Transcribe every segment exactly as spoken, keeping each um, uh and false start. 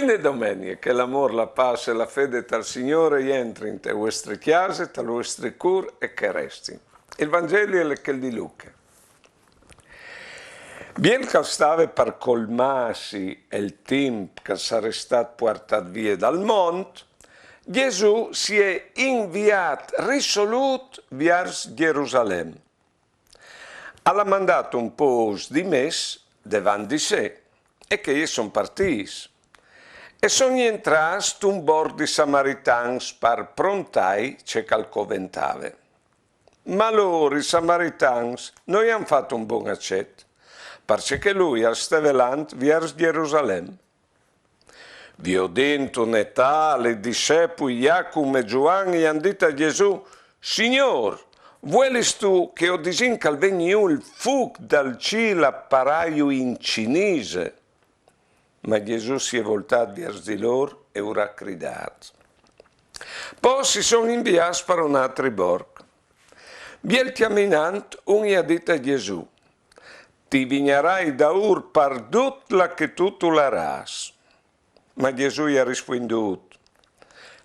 Bune domenie, che l'amôr, la pâs e la fede tal Signôr e jentrin te vuestre cjase, tal vuestri cûr e che a restin. Il Vangeli al è chel di Luche. Biel che al stave par colmâsi il timp che al sarès stât puartât vie dal mont, Jesù si è inviât risolût viers Jerusalem. Al à mandât un pôcs di mes devant di se, e chei a son partîts. E son jentrâts tun bord di samaritans par prontâi ce che al coventave. Ma lôr, i samaritans, no i àn fat un bon acet, parcè che lui al steve lant viers Jerusalem. Viodint une etât, i discepui Jacum e Zuan i àn dit a Jesù: Signôr, vuelistu che o disìn che al vegni jù il fûc dal cîl a parâju in cinise? Ma Jesù si è voltât viers di lôr e ur à cridât. Po si son inviâts par un altri borc. Biel cjaminant, un i à dit a Jesù: Ti vignarai daûr par dut là che tu tu larâs. Ma Jesù i à rispuindût: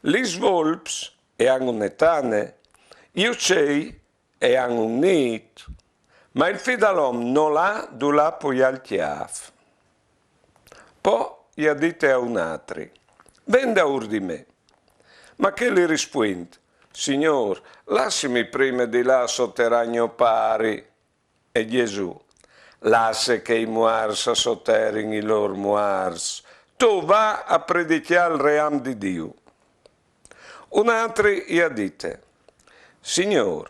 Lis volps e àn une tane, i ucei e àn un nît, ma il fi dal om nol à dulà puiâ il cjâf. Po i à dit a un altri: Ven daûr di me. Ma chel i rispuint: Signôr, lassimi prime di lâ a soterâ gno pari. E Jesù: Lasse che i muarts a soterin i lôr muarts, tu va a predicjâ il ream di Diu. Un altri i à dite: Signôr,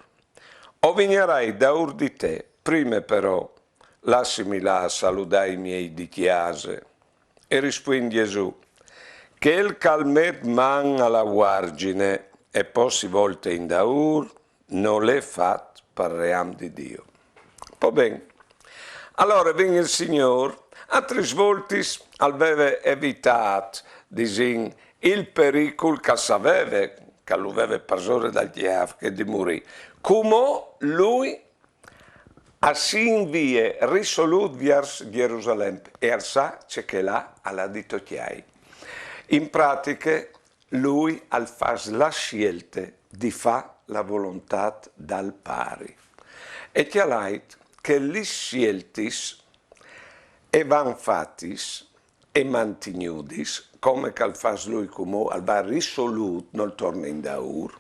o vignarai daûr di te, prime però lassimi lâ a saludâ i miei di cjase. E rispuint Jesù: Chel che al met man a la vuargjine e po si volte indaûr, nol è fat pal ream di Diu. Po ben, alore vin il Signôr, altris voltis al veve evitât, disìn, il pericul che al saveve, che lu veve parsore dal cjâf, che di murî. Cumò lui al si invie risolût viers Jerusalem e al sa ce che là al à di tocjâi. In pratiche, lui al fâs la sielte di fâ la volontât dal Pari. E cjalait che lis sieltis e van fatis e mantignudis, come che al fâs lui cumò, al va risolût, nol torne indaûr.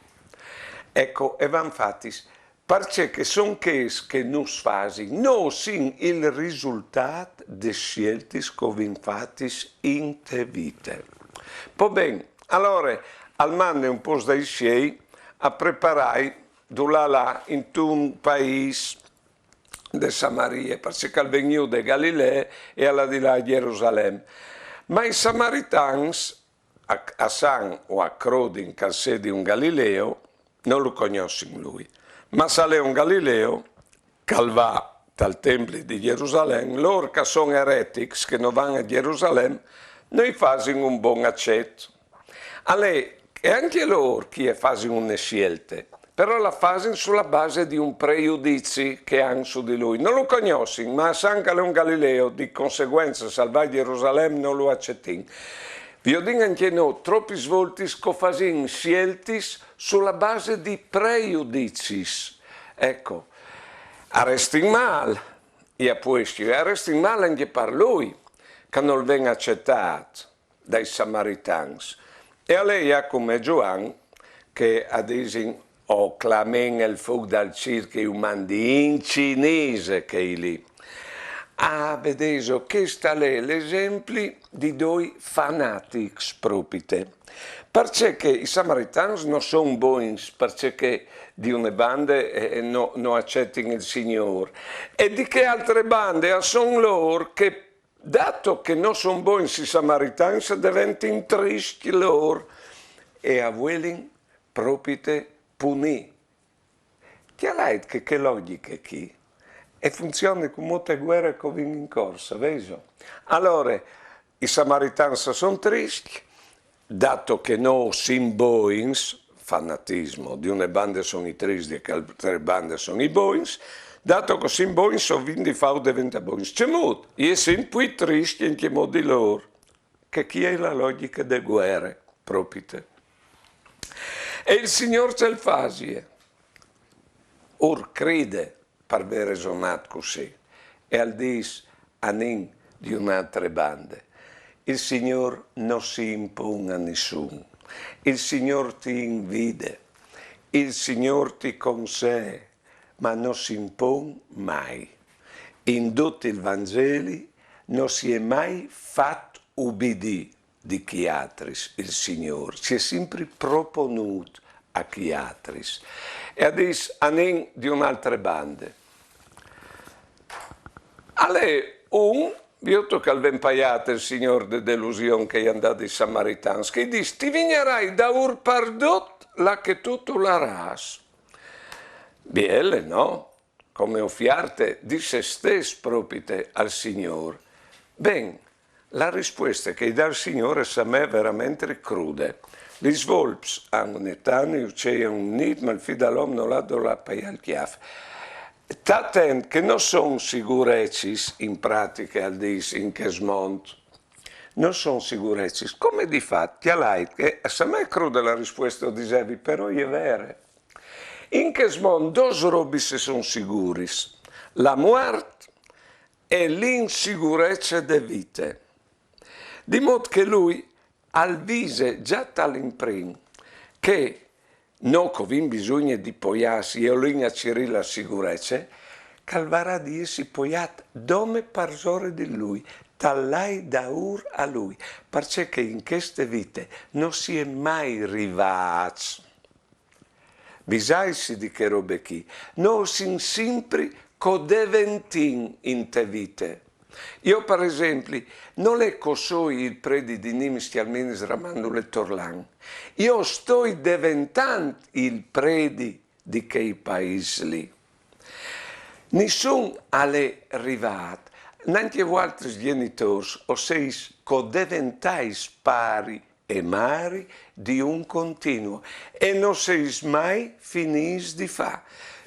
Eco, e van fatis, parcè che son chês che nus fasin, nô sin il risultât des sieltis che o vin fatis inte vite. Po ben, alore al mande un pôcs dai siei a preparâi dulà là intun paîs de Samarie, parcè che al ven jù de Galilee e al à di lâ a Jerusalem. Ma i samaritans a, a san o a crodin che al sedi un galileo, no lu cognossin lui. Ma se al è un galileo, che al va tal templi di Jerusalem, lôr che a son eretics, che no van a Jerusalem, no i fasin un bon acet. Alè, e ancje lôr che a fasin une sielte, però la fasin su la base di un prejudizi che a àn su di lui. No lu cognossin, ma a san che al è un galileo, di conseguence se al va a Jerusalem no lu acetìn. Viodìn ancje nô tropis voltis che o fasìn sieltis su la base di prejudizis. Eco, a restin mâl, e a puescju, e a restin mâl ancje par lui, che nol ven acetât dai samaritans. E alè Jacum e Zuan che a disin: O clamìn il fûc dal cîl che ju mandi in cinise chei li. Ah, vedêso, chest al è l'esempli di doi fanatics propite. Parcè che i samaritans no son bogns, parcè che di une bande, eh, no, no acetin il Signôr. E di chê altre bande a son lôr che, dato che no son bogns i samaritans, a deventin triscj lôr e a vuelin propite punî. Cjalait che chê logjiche chi e funzione cumò te vuere che o vin in Corse, vêso? Alore, i samaritans a son triscj, dato che nô sin bogns, fanatismo, di une bande a son i triscj, di chê altre bande a son i bogns, dato che o sin bogns o vin di fâus deventâ bogns. Cemût? O jessin plui triscj ancjemò di lôr. che chi è la logiche de guere, propite. E il Signor ce 'l fasie. Ur cride par vê resonât cussì, e al dîs: anìn di une altre bande. Il Signor no si impon a nissun. Il Signor ti invide, il Signor ti consee, ma no si impon mai. In dut il Vangeli no si è mai fat ubidî di chiatris il Signor, si è simpri proponût a chiatris. E al dîs: anìn di une altre bande. Al è un, viôt che al ven paiât il Signor de delusion che i àn dât i samaritans, che i dîs: ti vignarai daûr pardut là che tu tu larâs. Biele, no? Come ofierte di se stes propite al Signor. Ben, la rispueste che i dà il Signor e samee veramentri crude. Lis volps a àn une tane, i ucei a àn un nît, ma il fi dal om nol à dulà paiâ il cjâf. Sta atent che no son sigurecis, in pratiche al dîs, in chest mont. No son sigurecis. Come di fat, cjalait che e samee crude la rispueste, o disevi, però e je vere. In chest mont dôs robis a son siguris: la muart e l'insigurece de vite. Di mût che lui al vise za tal imprin che nô che o vin bisugne di poiâsi e o lin a cirî la sigurece, che al varà di jessi poiât dome parsore di lui, tal lâi daûr a lui, parcè che in cheste vite no si è mai rivâts. Visaitsi di chê robe chi, nô o sin simpri che o deventìn inte vite. Jo, par esempli, nol è che o soi il predi di Nimis, Cjalminis, Ramandul e Torlan. Jo o stoi deventant il predi di chei paîs li. Nissun al è rivât, nancje vualtris gjenitôrs o seis codeventais pari e mari di un continuo, e no seis mai finîts di fâ.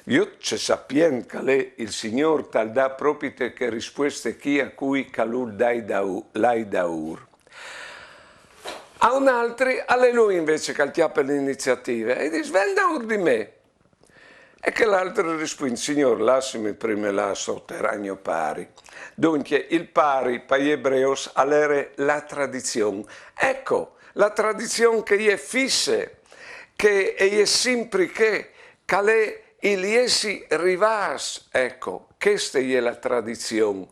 Viôt ce sapient che al è il Signôr tal dâ propite chê rispueste chi a cui che a lu lâi daû-, lâi daûr. A un altri al è lui invece che al cjape la iniziative e i dîs: ven daûr di me. E chel altri al rispuint: Signôr, lassimi prime lâ soterâ gno pari. Duncje, il pari, pai ebreus, al jere la tradizion. Eco, la tradizion che e je fisse, che e je simpri chê, che al è il jessi rivâts, eco, cheste e je la tradizion.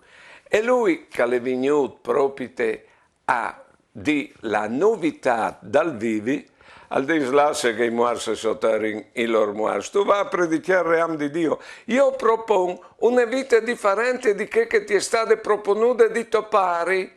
E lui che al è vignût propite a dî la novitât dal vivi, al dîs: lasse che i muarts a soterin i lôr muarts. Tu va a predicjâ il ream di Diu. Jo o propon une vite difarente di chê che ti è stade proponude di to pari.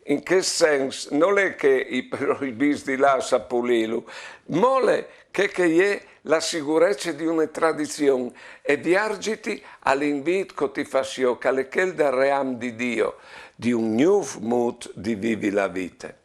In chest sens, nol è che i proibìs di lâ a sapulîlu, mole chê che e je la sigurece di une tradizion, e viarziti al invît che o ti fâs jo, che al è chel dal ream di Diu, di un gnûf mût di vivi la vite.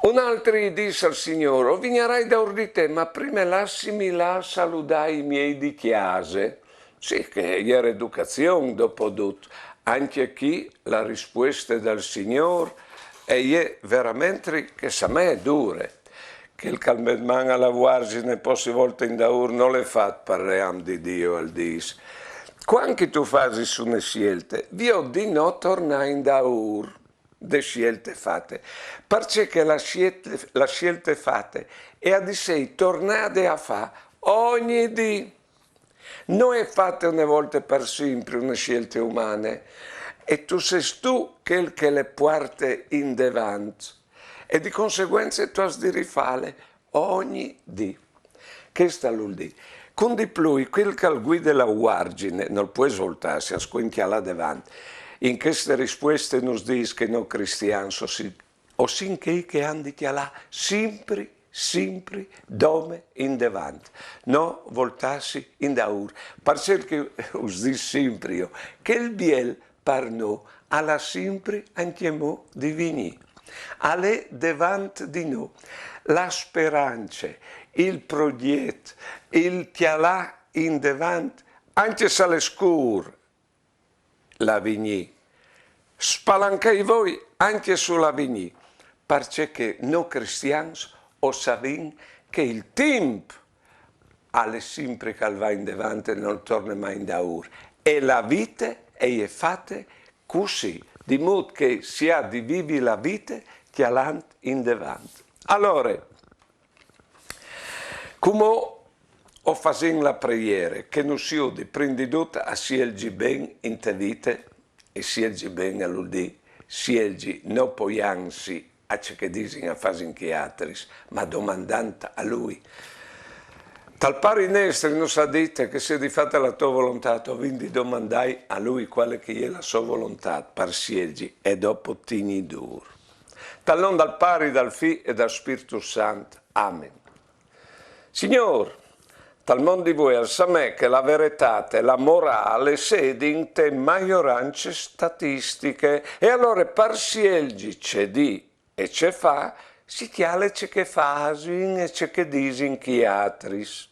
Un altri i dîs al Signôr: o vignarai daûr di te, ma prime lassimi lâ a saludâ i miei di cjase. Sì, che e jere educazion, dopodut. Ancje chi la rispueste dal Signôr e je veramentri, che e samee, dure. Chel che al met man a la vuarzine e po si volte indaûr nol è fat pal ream di Diu, al dîs. Cuant che tu fasis une sielte, viôt di no tornâ indaûr de sielte fate, parcè che la sielte, la sielte fate e à di sei tornade a fâ ogni dì. No è fate une volte par simpri une sielte umane, e tu sês tu chel che le puarte indevant, e di conseguence tu âs di rifâle ogni dì. Chest al vûl dî. Cun di plui, chel che al guide la vuarzine nol pues voltâsi, al scuen cjalâ devant. In cheste rispueste nus dîs che nô cristians o sin, o sin chei che àn di cjalâ simpri, simpri dome indevant. No voltâsi indaûr. Parcè che us dîs simpri jo, chel biel par nô al à simpri ancjemò di vignî. Al è devant di nô. La sperance, il progjet, il cjalâ indevant, ancje se al è scûr, al à di vignî. Spalancait voi ancje sul avignî, parcè che nô cristians o savìn che il timp al è simpri che al va indevant e nol torne mai indaûr. E la vite e je fate cussì, di mût che si à di vivi la vite cjalant indevant. Alore, cumò o fasìn la preiere, che nus judi prin di dut a sielzi ben inte vite, e sielzi ben al vûl dî sielzi no poiantsi a ce che disin e fasin chei altris, ma domandant a lui. Tal Pari nestri nus à dite che sedi fate la tô volontât, o vin di domandâi a lui cuale che e je la sô volontât par sielzi e dopo tignî dûr. Tal non dal Pari, dal Fi e dal Spirtu Sant. Amen. Signôr, tal mont di vuê al somee che la veretât e la morâl e sedin te maiorance statistiche, e alore par sielzi ce dî e ce fâ, si cjale ce che fasin e ce che disin chei altris.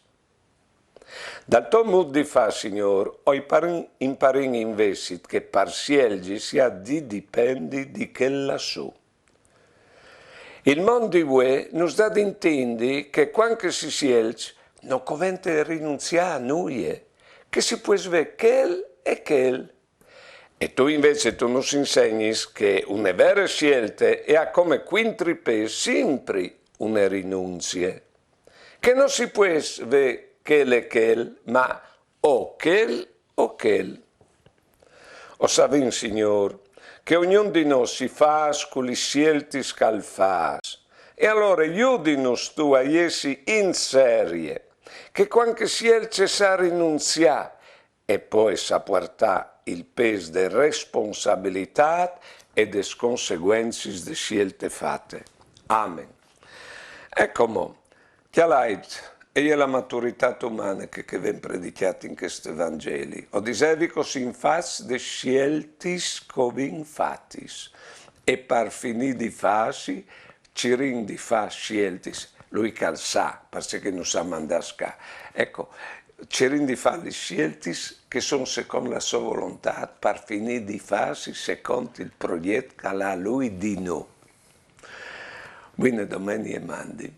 Dal to mût di fâ, Signôr, o imparìn, imparìn invezit che par sielzi si à di dipendi di chel lassù. Il mont di vuê nus dà di intindi che cuant che si sielç no covente rinunziâ a nuie, che si pues vê chel e chel. E tu invezit tu nus insegnis che une vere sielte e à come cuintripês simpri une rinunzie. Che no si pues vê chel e chel, ma o chel o chel. O savìn, Signôr, che ognun di nô si fâs cu lis sieltis che al fâs. E alore judinus tu a jessi in serie, che cuant che si sielç e sa rinunziâ e po e sa puartâ il pês de responsabilitât e des conseguencis de sielte fate. Amen. Eco mo, cjalait, e je la maturitât umane che, che ven predicjât in chest Evangeli. O disevi che o sin fats de sieltis che o vin fatis. E par finî di fâsi, cirìn di fâ sieltis, lui che al sa, parcè che nus à mandâts ca. Eco, cirìn di fâ lis sieltis che a son secont la sô volontât, par finî di fâsi secont il progjet che al à lui di nô. Buine domenie e mandi.